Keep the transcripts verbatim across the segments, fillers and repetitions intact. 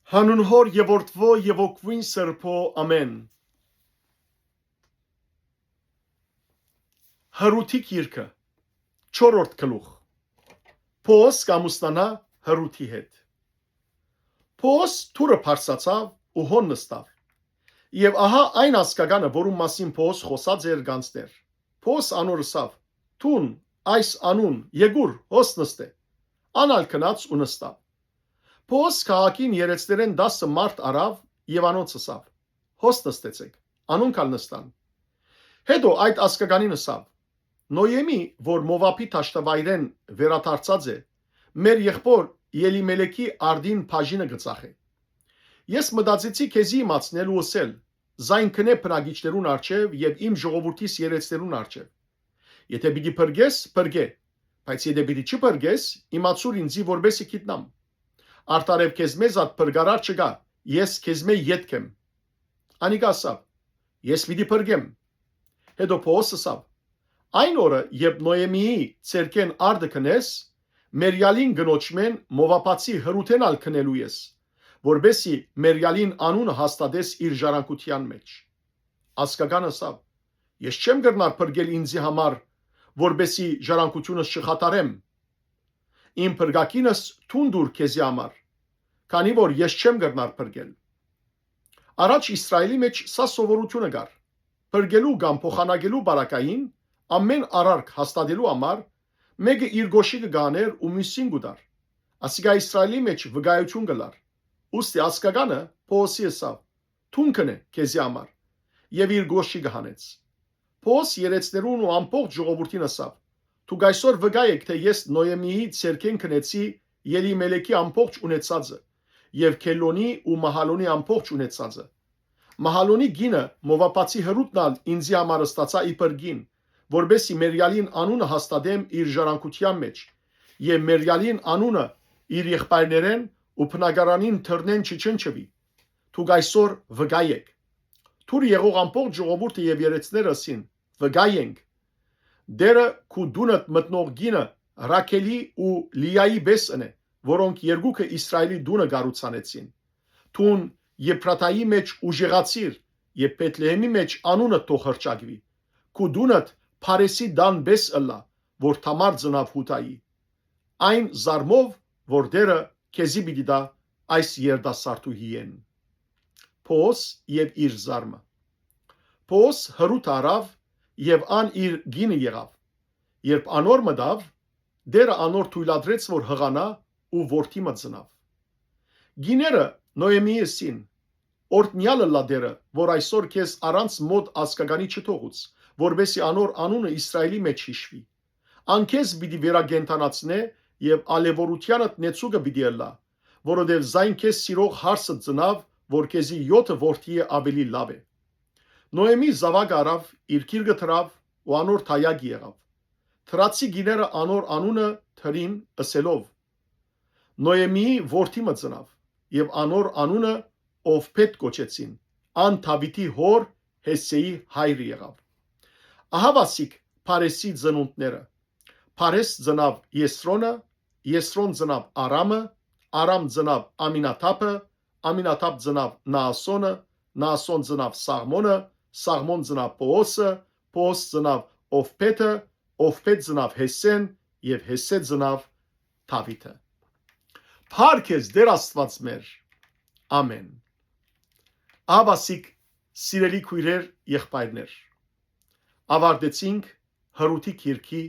Հանուն Հօր եւ Որդւոյ եւ Ոգւոյն Սրբոյ, ամէն։ Հռութի գիրքը, չորրորդ գլուխ։ Պոս կ'ամուսնանայ Հռութի հետ։ Պոս դուռը բարձրացաւ ու հոն նստաւ։ Եւ ահա այն ազգականը, որուն մասին Պոս խօսած էր, գանձներ։ Պոս անոր ըսաւ. «Դուն, այս անուն, եկուր, հոս նստէ»։ Ան ալ գնաց ու նստաւ։ Պոս քաղաքին երեցներէն տասը մարդ առաւ եւ անոնց ըսաւ. «Հոս նստեցէք»։ Անոնք ալ նստան։ Հետո այդ ազգականին ըսաւ. «Նոյեմի, որ Մովաբի դաշտավայրէն վերադարձած է, մեր եղբոր Ելիմելեքի արդին բաժինը կը ծախէ։ Ես մտածեցի քեզի իմացնել ու ըսել. զայն գնէ բնակիչներուն առջեւ եւ իմ ժողովուրդիս երեցներուն առջեւ։ Եթէ պիտի փրկես, փրկէ, բայց եթէ պիտի չփրկես, իմացուր ինծի, որպեսզի գիտնամ։ Արդարեւ քեզմէ զատ փրկարար չկայ, ես քեզմէ ետք եմ»։ Անիկա ըսաւ. «Ես պիտի փրկեմ»։ Հետո Պոս ըսաւ. «Այն օրը, երբ Նոյեմիի ցերկէն արդը գնես, Մերիալին կնոջմէն Մովաբացի Հռութէն ալ գնելու ես, որպեսզի Մերիալին անունը հաստատես իր ժառանգութեան մեջ»։ Ազգական ըսաւ. «Ես չեմ կրնար փրկել ինծի համար, որպեսզի ժառանգութիւնս չխաթարեմ։ Իմ փրկագինս դուն տուր քեզի համար, քանի որ ես չեմ կրնար փրկել»։ Առաջ Իսրայելի մեջ սա սովորութիւնը կար. փրկելու կամ փոխանակելու պարագային, ամէն արարք հաստատելու համար, մէկը իր կոշիկը կ'անէր ու միւսին կու տար։ Ասիկա Իսրայելի մեջ վկայութիւն կ'ըլլար։ Ուստի ազգականը Պոոսի ըսաւ. «Դուն կնէ քեզի համար»։ Եւ իր կոշիկը հանեց։ Պոոս երեցներուն ու ամբողջ ժողովուրդին ըսաւ. «Դուք այսօր վկայ էք, թէ ես Նոյեմիի ցերկէն գնեցի Ելիմելեքի ամբողջ ունեցածը, եւ Քելոնի ու Մահալոնի ամբողջ ունեցածը։ Մահալոնի կինը, Մովաբացի Հռութն ալ, ինծի համար ստացայ իբր կին, որպեսզի Մերիալին անունը հաստատեմ իր ժառանգութեան մեջ, եւ Մերիալին անունը իր եղբայրներէն ու բնակարանին դռնէն չչնչուի։ Դուք այսօր վկայ էք»։ Դուռ եղող ամբողջ ժողովուրդը եւ երեցները ըսին. «Վկայ ենք։ Տէրը քու տունդ մտնող կինը Ռաքելի ու Լիայի պէս ընէ, որոնք երկուքը Իսրայելի տունը կառուցանեցին։ Դուն Եփրաթայի մեջ ուժեղացիր եւ Բեթլեհեմի մեջ անունդ թող հռչակուի։ Քու տունդ Փարեսի տան պէս ըլլայ, որ Թամար ծնաւ Յուդայի, այն զարմով, որ Տէրը քեզի պիտի տայ այս երիտասարդուհիէն»։ Պոոս եւ իր զարմը։ Պոոս Հռութ առաւ եւ ան իր կինը եղաւ։ Երբ անոր մտաւ, Տէրը անոր թոյլատրեց, որ յղանայ ու որդի մը ծնաւ։ Կիները Նոյեմի ըսին. «Օրհնեալ ըլլայ Տէրը, որ այսօր քեզ առանց մօտ ազգականի չթողուց, որպեսզի անոր անունը Իսրայելի մեջ յիշուի։ Ան քեզ պիտի վերակենդանացնէ եւ ալեւորութեանդ նեցուկը պիտի ըլլայ, որովհետեւ զայն քեզ սիրող հարսդ ծնաւ, որ քեզի եօթը որդիէ աւելի լաւ է»։ Նոյեմի զաւակը առաւ, իր գիրկը դրաւ ու անոր դայակ եղաւ։ Դրացի կիները անոր անունը դրին, ըսելով. «Նոյեմիի որդի մը ծնաւ, եւ անոր անունը Ովբետ կոչեցին, ան Դաւիթի հօր Յեսսեի հայրը եղաւ»։ Ահա ասիկ Փարեսի ծնունդները. Փարես ծնաւ Եսրոնը, Եսրոն ծնաւ Արամը, Արամ ծնաւ Ամինաթափը, Ամինաթափ ծնաւ Նաասոնը, Նաասոն ծնաւ Սաղմոնը, Սաղմոն ծնաւ Պոոսը, Պոոս ծնաւ Ովբեթը, Ովբեթ ծնաւ Յեսսեն եւ Յեսսե ծնաւ Դաւիթը։ Փառք ես, Տէր Աստուած մեր։ Ամէն։ Ահա ասիկ, սիրելի քոյրեր, եղբայրներ, աւարտեցինք Հռութի գիրքի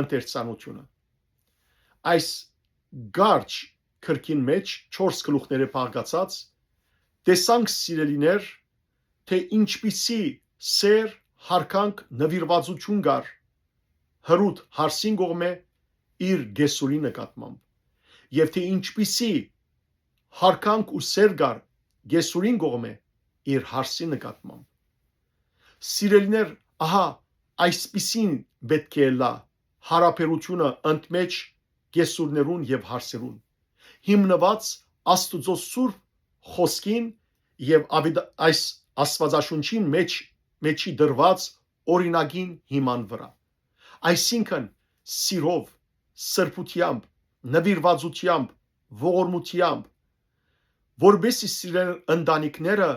ընթերցանութիւնը։ Այս կարճ գրքին մեջ, չորս գլուխներէ բաղկացած, տեսանք, սիրելիներ, թէ ինչպիսի սեր, յարգանք, նուիրուածութիւն կար Հռութ հարսին կողմէ իր կեսուրի նկատմամբ, եւ թէ ինչպիսի յարգանք ու սեր կար կեսուրին կողմէ իր հարսի նկատմամբ։ Սիրելիներ, ահա այսպիսին պէտք է ըլլայ յարաբերութիւնը ընդմէջ կեսուրներուն եւ հարսերուն, հիմնուած Աստուծոյ սուրբ խօսքին եւ աւիդ-, այս Աստուածաշունչին մեջ, մեջի դրուած օրինակին հիման վրայ։ Այսինքն, սիրով, սրբութեամբ, նուիրուածութեամբ, ողորմութեամբ, որպէս զի սիրելիներ, ընտանիքները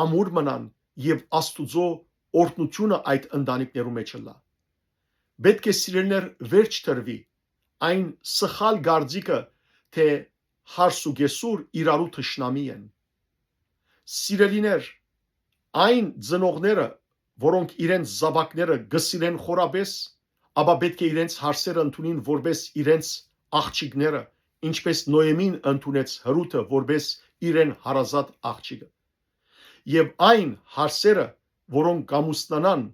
ամուր մնան եւ Աստուծոյ օրհնութիւնը այդ ընտանիքներու մէջ ըլլայ։ Պէտք է, սիրելիներ, վերջ դրուի այն սխալ կարծիքը, թէ հարս ու կեսուր իրարու թշնամի են։ Սիրելիներ, այն ծնողները, որոնք իրենց զաւակները կը սիրեն խորապէս, ապա պէտք է իրենց հարսերը ընդունին որպէս իրենց աղջիկները, ինչպէս Նոյեմին ընդունեց Հրութը որպէս իրեն հարազատ աղջիկը։ Եւ այն հարսերը, որոնք կ'ամուսնանան,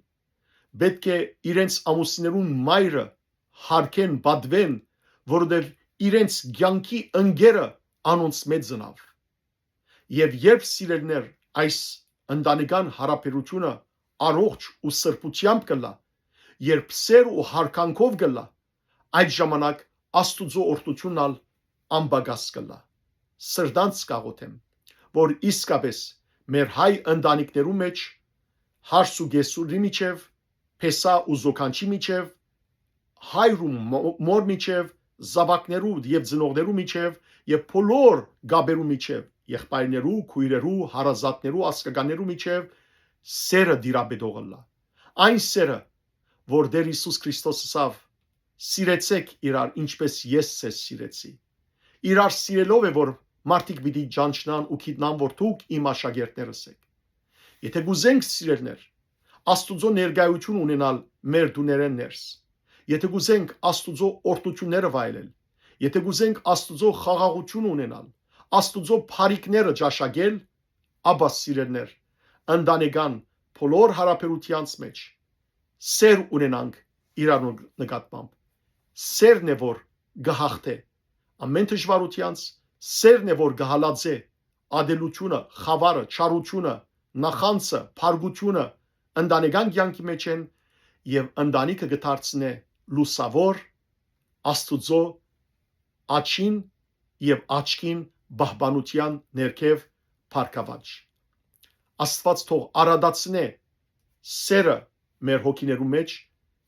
պէտք է իրենց ամուսիններուն մայրը յարգեն, պատուեն, որովհետեւ իրենց կեանքի ընկերը անոնց մէջ ծնաւ։ Եւ երբ, սիրելիներ, այս ընտանեկան յարաբերութիւնը առողջ ու սրբութեամբ կ'ըլլայ, երբ սէր ու յարգանքով կ'ըլլայ, այդ ժամանակ Աստուծոյ օրհնութիւնն ալ անպակաս կ'ըլլայ։ Սրտանց կ'աղօթեմ, որ իսկապէս մեր հայ ընտանիքներու մէջ, հարս ու կեսուրի միջեւ, փեսայ ու զոքանչի միջեւ, հայր ու մո-, մօր միջեւ, զաւակներու եւ ծնողներու միջեւ եւ բոլոր կապերու միջեւ, եղբայրներու, քոյրերու, հարազատներու, ազգականներու միջեւ սէրը տիրապետող ըլլայ։ Այն սէրը, որ Տէր Յիսուս Քրիստոս ըսաւ. «Սիրեցէք իրար, ինչպէս ես ձեզ սիրեցի»։ Իրար սիրելով է, որ մարդիկ պիտի ճանչնան ու գիտնան, որ դուք իմ աշակերտներս էք։ Եթէ կ'ուզենք, սիրելիներ, Աստուծոյ ներկայութիւն ունենալ մեր տուներէն ներս, եթէ կ'ուզենք Աստուծոյ օրհնութիւնները վայելել, եթէ կ'ուզենք Աստուծոյ խաղաղութիւն ունենալ, Աստուծոյ բարիքները ճաշակել, ապա, սիրելիներ, ընտանեկան բոլոր յարաբերութեանց մէջ սէր ունենանք իրարու նկատմամբ։ Սէրն է, որ կը յաղթէ ամէն դժուարութեանց, սէրն է, որ կը հալածէ ատելութիւնը, խաւարը, չարութիւնը, նախանձը, փառքութիւնը ընտանեկան կեանքի մէջ են եւ ընտանիքը կը դարձնէ լուսաւոր, Աստուծոյ աջին եւ աչքին պահպանութեան ներքեւ բարգաւաճ։ Աստուած թող արատացնէ սէրը մեր հոգիներու մէջ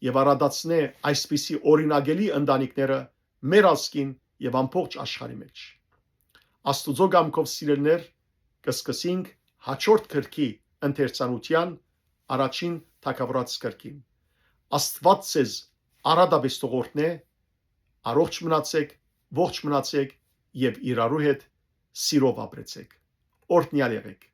եւ արատացնէ այսպիսի օրինակելի ընտանիքները մեր ազգին եւ ամբողջ աշխարհի մէջ։ Աստուծոյ կամքով, սիրելիներ, կը սկսենք յաջորդ գրքի ընթերցանութեան առաջին թագաւորաց գրքին։ Աստուած ձեզ արատապէս թող օրհնէ, առողջ մնացէք, ողջ մնացէք եւ իրարու հետ սիրով ապրեցէք։ Օրհնեալ եղէք։